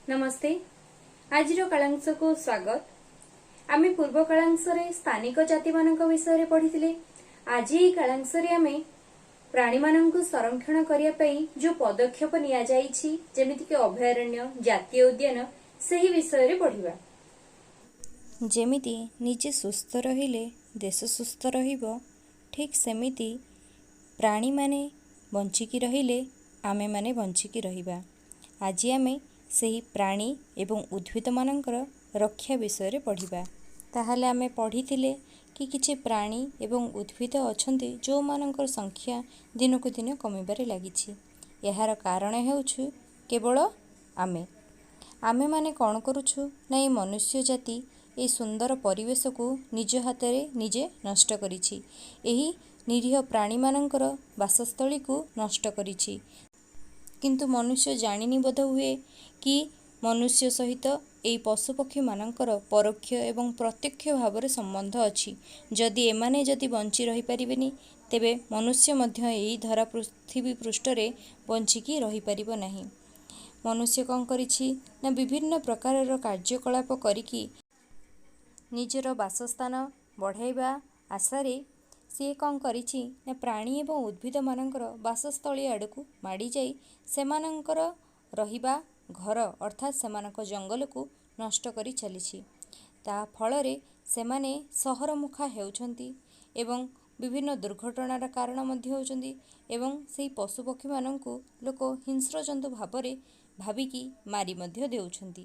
ନମସ୍ତେ, ଆଜିର କାଳାଂଶକୁ ସ୍ୱାଗତ। ଆମେ ପୂର୍ବ କାଳାଂଶରେ ସ୍ଥାନିକ ଜାତିମାନଙ୍କ ବିଷୟରେ ପଢିଥିଲେ। ଆଜି ଏହି କାଳାଂଶରେ ଆମେ ପ୍ରାଣୀମାନଙ୍କୁ ସଂରକ୍ଷଣ କରିବା ପାଇଁ ଯୋଉ ପଦକ୍ଷେପ ନିଆଯାଇଛି, ଯେମିତିକି ଅଭୟାରଣ୍ୟ, ଜାତୀୟ ଉଦ୍ୟାନ, ସେହି ବିଷୟରେ ପଢିବା। ଯେମିତି ନିଜେ ସୁସ୍ଥ ରହିଲେ ଦେଶ ସୁସ୍ଥ ରହିବ, ଠିକ୍ ସେମିତି ପ୍ରାଣୀମାନେ ବଞ୍ଚିକି ରହିଲେ ଆମେମାନେ ବଞ୍ଚିକି ରହିବା। ଆଜି ଆମେ ସେହି ପ୍ରାଣୀ ଏବଂ ଉଦ୍ଭିଦମାନଙ୍କର ରକ୍ଷା ବିଷୟରେ ପଢ଼ିବା। ତାହେଲେ ଆମେ ପଢ଼ିଥିଲେ କି କିଛି ପ୍ରାଣୀ ଏବଂ ଉଦ୍ଭିଦ ଅଛନ୍ତି, ଯେଉଁମାନଙ୍କର ସଂଖ୍ୟା ଦିନକୁ ଦିନ କମିବାରେ ଲାଗିଛି। ଏହାର କାରଣ ହେଉଛି କେବଳ ଆମେ। ଆମେମାନେ କ'ଣ କରୁଛୁ ନା, ଏଇ ମନୁଷ୍ୟ ଜାତି ଏହି ସୁନ୍ଦର ପରିବେଶକୁ ନିଜ ହାତରେ ନିଜେ ନଷ୍ଟ କରିଛି। ଏହି ନିରୀହ ପ୍ରାଣୀମାନଙ୍କର ବାସସ୍ଥଳୀକୁ ନଷ୍ଟ କରିଛି। କିନ୍ତୁ ମନୁଷ୍ୟ ଜାଣିନି ବୋଧ ହୁଏ କି ମନୁଷ୍ୟ ସହିତ ଏଇ ପଶୁପକ୍ଷୀମାନଙ୍କର ପରୋକ୍ଷ ଏବଂ ପ୍ରତ୍ୟକ୍ଷ ଭାବରେ ସମ୍ବନ୍ଧ ଅଛି। ଯଦି ଏମାନେ ଯଦି ବଞ୍ଚି ରହିପାରିବେନି, ତେବେ ମନୁଷ୍ୟ ମଧ୍ୟ ଏହି ଧରା ପୃଥିବୀ ପୃଷ୍ଠରେ ବଞ୍ଚିକି ରହିପାରିବ ନାହିଁ। ମନୁଷ୍ୟ କ'ଣ କରିଛି ନା, ବିଭିନ୍ନ ପ୍ରକାରର କାର୍ଯ୍ୟକଳାପ କରିକି ନିଜର ବାସସ୍ଥାନ ବଢ଼ାଇବା ଆଶାରେ ସିଏ କ'ଣ କରିଛି ନା, ପ୍ରାଣୀ ଏବଂ ଉଦ୍ଭିଦମାନଙ୍କର ବାସସ୍ଥଳୀ ଆଡ଼କୁ ମାଡ଼ିଯାଇ ସେମାନଙ୍କର ରହିବା ଘର, ଅର୍ଥାତ୍ ସେମାନଙ୍କ ଜଙ୍ଗଲକୁ ନଷ୍ଟ କରି ଚାଲିଛି। ତା ଫଳରେ ସେମାନେ ସହରମୁଖା ହେଉଛନ୍ତି ଏବଂ ବିଭିନ୍ନ ଦୁର୍ଘଟଣାର କାରଣ ମଧ୍ୟ ହେଉଛନ୍ତି ଏବଂ ସେହି ପଶୁପକ୍ଷୀମାନଙ୍କୁ ଲୋକ ହିଂସ୍ର ଜନ୍ତୁ ଭାବରେ ଭାବିକି ମାରି ମଧ୍ୟ ଦେଉଛନ୍ତି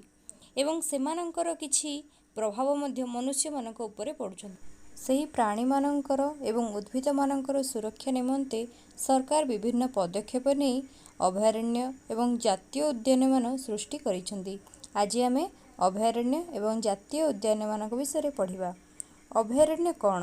ଏବଂ ସେମାନଙ୍କର କିଛି ପ୍ରଭାବ ମଧ୍ୟ ମନୁଷ୍ୟମାନଙ୍କ ଉପରେ ପଡ଼ୁଛନ୍ତି। ସେହି ପ୍ରାଣୀମାନଙ୍କର ଏବଂ ଉଦ୍ଭିଦମାନଙ୍କର ସୁରକ୍ଷା ନିମନ୍ତେ ସରକାର ବିଭିନ୍ନ ପଦକ୍ଷେପ ନେଇ ଅଭୟାରଣ୍ୟ ଏବଂ ଜାତୀୟ ଉଦ୍ୟାନମାନ ସୃଷ୍ଟି କରିଛନ୍ତି। ଆଜି ଆମେ ଅଭୟାରଣ୍ୟ ଏବଂ ଜାତୀୟ ଉଦ୍ୟାନମାନଙ୍କ ବିଷୟରେ ପଢ଼ିବା। ଅଭୟାରଣ୍ୟ କ'ଣ?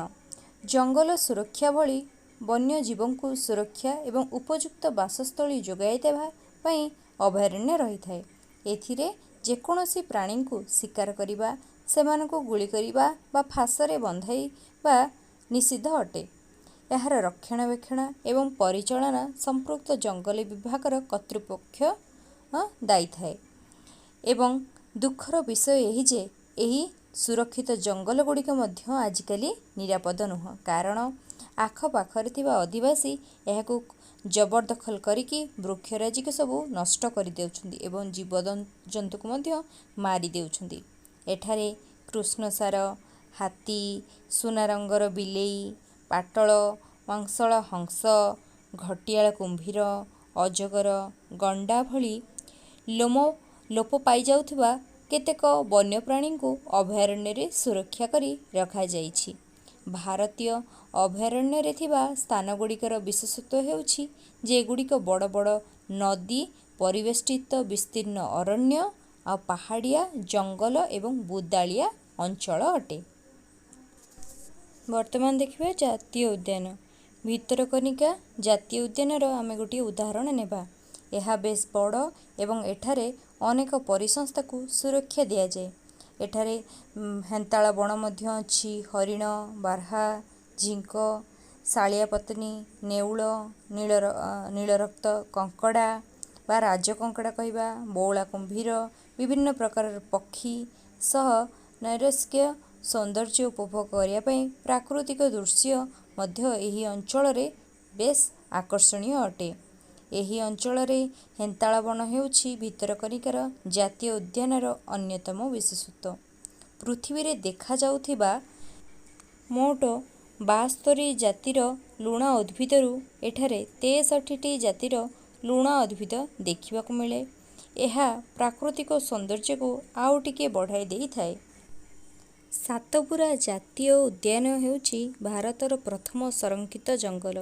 ଜଙ୍ଗଲ ସୁରକ୍ଷା ଭଳି ବନ୍ୟଜୀବଙ୍କୁ ସୁରକ୍ଷା ଏବଂ ଉପଯୁକ୍ତ ବାସସ୍ଥଳୀ ଯୋଗାଇ ଦେବା ପାଇଁ ଅଭୟାରଣ୍ୟ ରହିଥାଏ। ଏଥିରେ ଯେକୌଣସି ପ୍ରାଣୀଙ୍କୁ ଶିକାର କରିବା, ସେମାନଙ୍କୁ ଗୁଳି କରିବା ବା ଫାଶରେ ବନ୍ଧାଇବା ନିଷିଦ୍ଧ ଅଟେ। ଏହାର ରକ୍ଷଣାବେକ୍ଷଣ ଏବଂ ପରିଚାଳନା ସମ୍ପୃକ୍ତ ଜଙ୍ଗଲ ବିଭାଗର କର୍ତ୍ତୃପକ୍ଷ ଦାୟୀ ଥାଏ। ଏବଂ ଦୁଃଖର ବିଷୟ ଏହି ଯେ ଏହି ସୁରକ୍ଷିତ ଜଙ୍ଗଲ ଗୁଡ଼ିକ ମଧ୍ୟ ଆଜିକାଲି ନିରାପଦ ନୁହଁ, କାରଣ ଆଖପାଖରେ ଥିବା ଅଧିବାସୀ ଏହାକୁ ଜବରଦଖଲ କରିକି ବୃକ୍ଷରାଜିକୁ ସବୁ ନଷ୍ଟ କରିଦେଉଛନ୍ତି ଏବଂ ଜୀବଜନ୍ତୁକୁ ମଧ୍ୟ ମାରି ଦେଉଛନ୍ତି। ଏଠାରେ କୃଷ୍ଣସାର ହାତୀ, ସୁନା ରଙ୍ଗର ବିଲେଇ, ପାଟଳ ମାଂସଳ ହଂସ, ଘଟିଆଳ କୁମ୍ଭୀର, ଅଜଗର, ଗଣ୍ଡା ଭଳି ଲୋମ ଲୋପ ପାଇଯାଉଥିବା କେତେକ ବନ୍ୟପ୍ରାଣୀଙ୍କୁ ଅଭୟାରଣ୍ୟରେ ସୁରକ୍ଷା କରି ରଖାଯାଇଛି। ଭାରତୀୟ ଅଭୟାରଣ୍ୟରେ ଥିବା ସ୍ଥାନଗୁଡ଼ିକର ବିଶେଷତ୍ୱ ହେଉଛି ଯେ ଏଗୁଡ଼ିକ ବଡ଼ ବଡ଼ ନଦୀ ପରିବେଷ୍ଟିତ ବିସ୍ତୀର୍ଣ୍ଣ ଅରଣ୍ୟ ଆଉ ପାହାଡ଼ିଆ ଜଙ୍ଗଲ ଏବଂ ବୁଦାଳିଆ ଅଞ୍ଚଳ ଅଟେ। ବର୍ତ୍ତମାନ ଦେଖିବା ଜାତୀୟ ଉଦ୍ୟାନ। ଭିତରକନିକା ଜାତୀୟ ଉଦ୍ୟାନର ଆମେ ଗୋଟିଏ ଉଦାହରଣ ନେବା। ଏହା ବେଶ ବଡ଼ ଏବଂ ଏଠାରେ ଅନେକ ପରିସଂସ୍ଥାକୁ ସୁରକ୍ଷା ଦିଆଯାଏ। ଏଠାରେ ହେନ୍ତାଳ ବଣ ମଧ୍ୟ ଅଛି। ହରିଣ, ବାର୍ହା, ଝିଙ୍କ, ଶାଳିଆପତ୍ନୀ, ନେଉଳ, ନୀଳରକ୍ତ କଙ୍କଡ଼ା ବା ରାଜ କଙ୍କଡ଼ା କହିବା, ବଉଳା କୁମ୍ଭୀର, ବିଭିନ୍ନ ପ୍ରକାରର ପକ୍ଷୀ ସହ ନୈରସ୍କ୍ୟ ସୌନ୍ଦର୍ଯ୍ୟ ଉପଭୋଗ କରିବା ପାଇଁ ପ୍ରାକୃତିକ ଦୃଶ୍ୟ ମଧ୍ୟ ଏହି ଅଞ୍ଚଳରେ ବେଶ ଆକର୍ଷଣୀୟ ଅଟେ। ଏହି ଅଞ୍ଚଳରେ ହେନ୍ତାଳ ବଣ ହେଉଛି ଭିତରକନିକାର ଜାତୀୟ ଉଦ୍ୟାନର ଅନ୍ୟତମ ବିଶେଷତ୍ୱ। ପୃଥିବୀରେ ଦେଖାଯାଉଥିବା ମୋଟ 72 ଜାତିର ଲୁଣା ଉଦ୍ଭିଦରୁ ଏଠାରେ 63ଟି ଜାତିର ଲୁଣା ଉଦ୍ଭିଦ ଦେଖିବାକୁ ମିଳେ। ଏହା ପ୍ରାକୃତିକ ସୌନ୍ଦର୍ଯ୍ୟକୁ ଆଉ ଟିକେ ବଢ଼ାଇ ଦେଇଥାଏ। ସାତପୁରା ଜାତୀୟ ଉଦ୍ୟାନ ହେଉଛି ଭାରତର ପ୍ରଥମ ସଂରକ୍ଷିତ ଜଙ୍ଗଲ।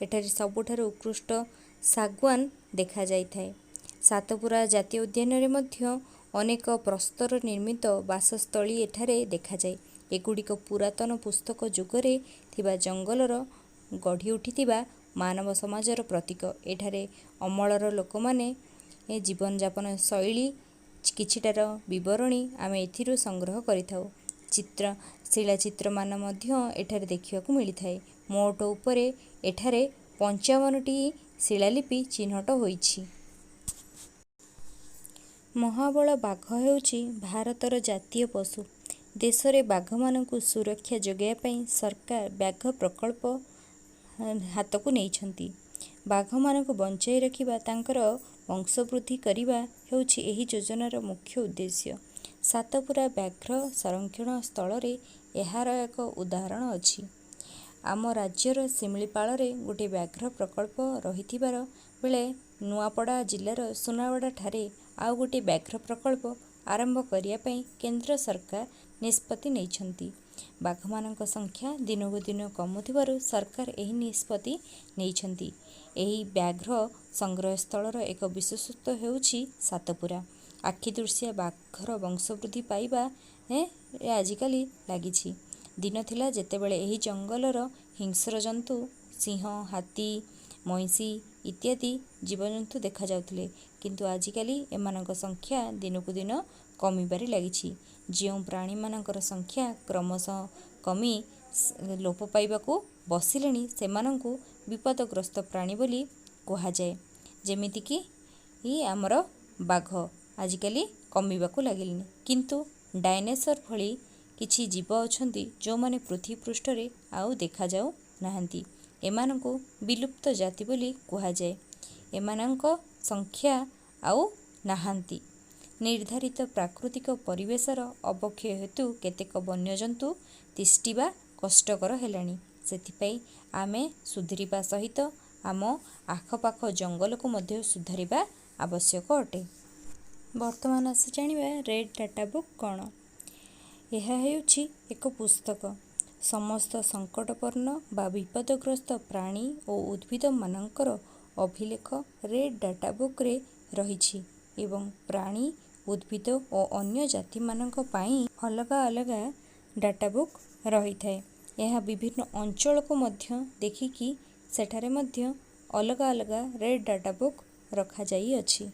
ଏଠାରେ ସବୁଠାରୁ ଉତ୍କୃଷ୍ଟ ଶାଗୁଆନ ଦେଖାଯାଇଥାଏ। ସାତପୁରା ଜାତୀୟ ଉଦ୍ୟାନରେ ମଧ୍ୟ ଅନେକ ପ୍ରସ୍ତର ନିର୍ମିତ ବାସସ୍ଥଳୀ ଏଠାରେ ଦେଖାଯାଏ। ଏଗୁଡ଼ିକ ପୁରାତନ ପୁସ୍ତକ ଯୁଗରେ ଥିବା ଜଙ୍ଗଲର ଗଢ଼ି ଉଠିଥିବା ମାନବ ସମାଜର ପ୍ରତୀକ। ଏଠାରେ ଅମଳର ଲୋକମାନେ ଜୀବନଯାପନ ଶୈଳୀ କିଛିଟାର ବିବରଣୀ ଆମେ ଏଥିରୁ ସଂଗ୍ରହ କରିଥାଉ। ଚିତ୍ର ଶିଳାଚିତ୍ରମାନ ମଧ୍ୟ ଏଠାରେ ଦେଖିବାକୁ ମିଳିଥାଏ। ମୋଟ ଉପରେ ଏଠାରେ 55ଟି ଶିଳାଲିପି ଚିହ୍ନଟ ହୋଇଛି। ମହାବଳ ବାଘ ହେଉଛି ଭାରତର ଜାତୀୟ ପଶୁ। ଦେଶରେ ବାଘମାନଙ୍କୁ ସୁରକ୍ଷା ଯୋଗାଇବା ପାଇଁ ସରକାର ବ୍ୟାଘ୍ର ପ୍ରକଳ୍ପ ହାତକୁ ନେଇଛନ୍ତି। ବାଘମାନଙ୍କୁ ବଞ୍ଚାଇ ରଖିବା, ତାଙ୍କର ବଂଶବୃଦ୍ଧି କରିବା ହେଉଛି ଏହି ଯୋଜନାର ମୁଖ୍ୟ ଉଦ୍ଦେଶ୍ୟ। ସାତପୁରା ବ୍ୟାଘ୍ର ସଂରକ୍ଷଣ ସ୍ଥଳରେ ଏହାର ଏକ ଉଦାହରଣ ଅଛି। ଆମ ରାଜ୍ୟର ଶିମିଳିପାଳରେ ଗୋଟିଏ ବ୍ୟାଘ୍ର ପ୍ରକଳ୍ପ ରହିଥିବାର ବେଳେ ନୂଆପଡ଼ା ଜିଲ୍ଲାର ସୁନାବେଡ଼ାଠାରେ ଆଉ ଗୋଟିଏ ବ୍ୟାଘ୍ର ପ୍ରକଳ୍ପ ଆରମ୍ଭ କରିବା ପାଇଁ କେନ୍ଦ୍ର ସରକାର ନିଷ୍ପତ୍ତି ନେଇଛନ୍ତି। ବାଘମାନଙ୍କ ସଂଖ୍ୟା ଦିନକୁ ଦିନ କମୁଥିବାରୁ ସରକାର ଏହି ନିଷ୍ପତ୍ତି ନେଇଛନ୍ତି। ଏହି ବ୍ୟାଘ୍ର ସଂଗ୍ରହସ୍ଥଳର ଏକ ବିଶେଷତ୍ୱ ହେଉଛି ସାତପୁରା ଆଖିଦୃଶିଆ ବାଘର ବଂଶବୃଦ୍ଧି ପାଇବା ଆଜିକାଲି ଲାଗିଛି। ଦିନ ଥିଲା ଯେତେବେଳେ ଏହି ଜଙ୍ଗଲର ହିଂସ୍ର ଜନ୍ତୁ ସିଂହ, ହାତୀ, ମଇଁଷି ଇତ୍ୟାଦି ଜୀବଜନ୍ତୁ ଦେଖାଯାଉଥିଲେ, କିନ୍ତୁ ଆଜିକାଲି ଏମାନଙ୍କ ସଂଖ୍ୟା ଦିନକୁ ଦିନ କମିବାରେ ଲାଗିଛି। ଯେଉଁ ପ୍ରାଣୀମାନଙ୍କର ସଂଖ୍ୟା କ୍ରମଶଃ କମି ଲୋପ ପାଇବାକୁ ବସିଲେଣି, ସେମାନଙ୍କୁ ବିପଦଗ୍ରସ୍ତ ପ୍ରାଣୀ ବୋଲି କୁହାଯାଏ। ଯେମିତିକି ଆମର ବାଘ ଆଜିକାଲି କମିବାକୁ ଲାଗିଲେଣି, କିନ୍ତୁ ଡାଇନେସର ଭଳି କିଛି ଜୀବ ଅଛନ୍ତି ଯେଉଁମାନେ ପୃଥିବୀ ପୃଷ୍ଠରେ ଆଉ ଦେଖାଯାଉ ନାହାନ୍ତି। ଏମାନଙ୍କୁ ବିଲୁପ୍ତ ଜାତି ବୋଲି କୁହାଯାଏ। ଏମାନଙ୍କ ସଂଖ୍ୟା ଆଉ ନାହାନ୍ତି। ନିର୍ଦ୍ଧାରିତ ପ୍ରାକୃତିକ ପରିବେଶର ଅବକ୍ଷୟ ହେତୁ କେତେକ ବନ୍ୟଜନ୍ତୁ ତିଷ୍ଠିବା କଷ୍ଟକର ହେଲାଣି। ସେଥିପାଇଁ ଆମେ ସୁଧୁରିବା ସହିତ ଆମ ଆଖପାଖ ଜଙ୍ଗଲକୁ ମଧ୍ୟ ସୁଧାରିବା ଆବଶ୍ୟକ ଅଟେ। ବର୍ତ୍ତମାନ ଆସି ଜାଣିବା ରେଡ୍ ଡାଟା ବୁକ୍ କ'ଣ। ଏହା ହେଉଛି ଏକ ପୁସ୍ତକ। ସମସ୍ତ ସଙ୍କଟପନ୍ନ ବା ବିପଦଗ୍ରସ୍ତ ପ୍ରାଣୀ ଓ ଉଦ୍ଭିଦମାନଙ୍କର ଅଭିଲେଖ ରେଡ୍ ଡାଟା ବୁକ୍ରେ ରହିଛି ଏବଂ ପ୍ରାଣୀ, ଉଦ୍ଭିଦ ଓ ଅନ୍ୟ ଜାତିମାନଙ୍କ ପାଇଁ ଅଲଗା ଅଲଗା ଡାଟା ବୁକ୍ ରହିଥାଏ। ଏହା ବିଭିନ୍ନ ଅଞ୍ଚଳକୁ ମଧ୍ୟ ଦେଖିକି ସେଠାରେ ମଧ୍ୟ ଅଲଗା ଅଲଗା ରେଡ୍ ଡାଟା ବୁକ୍ ରଖାଯାଇଅଛି।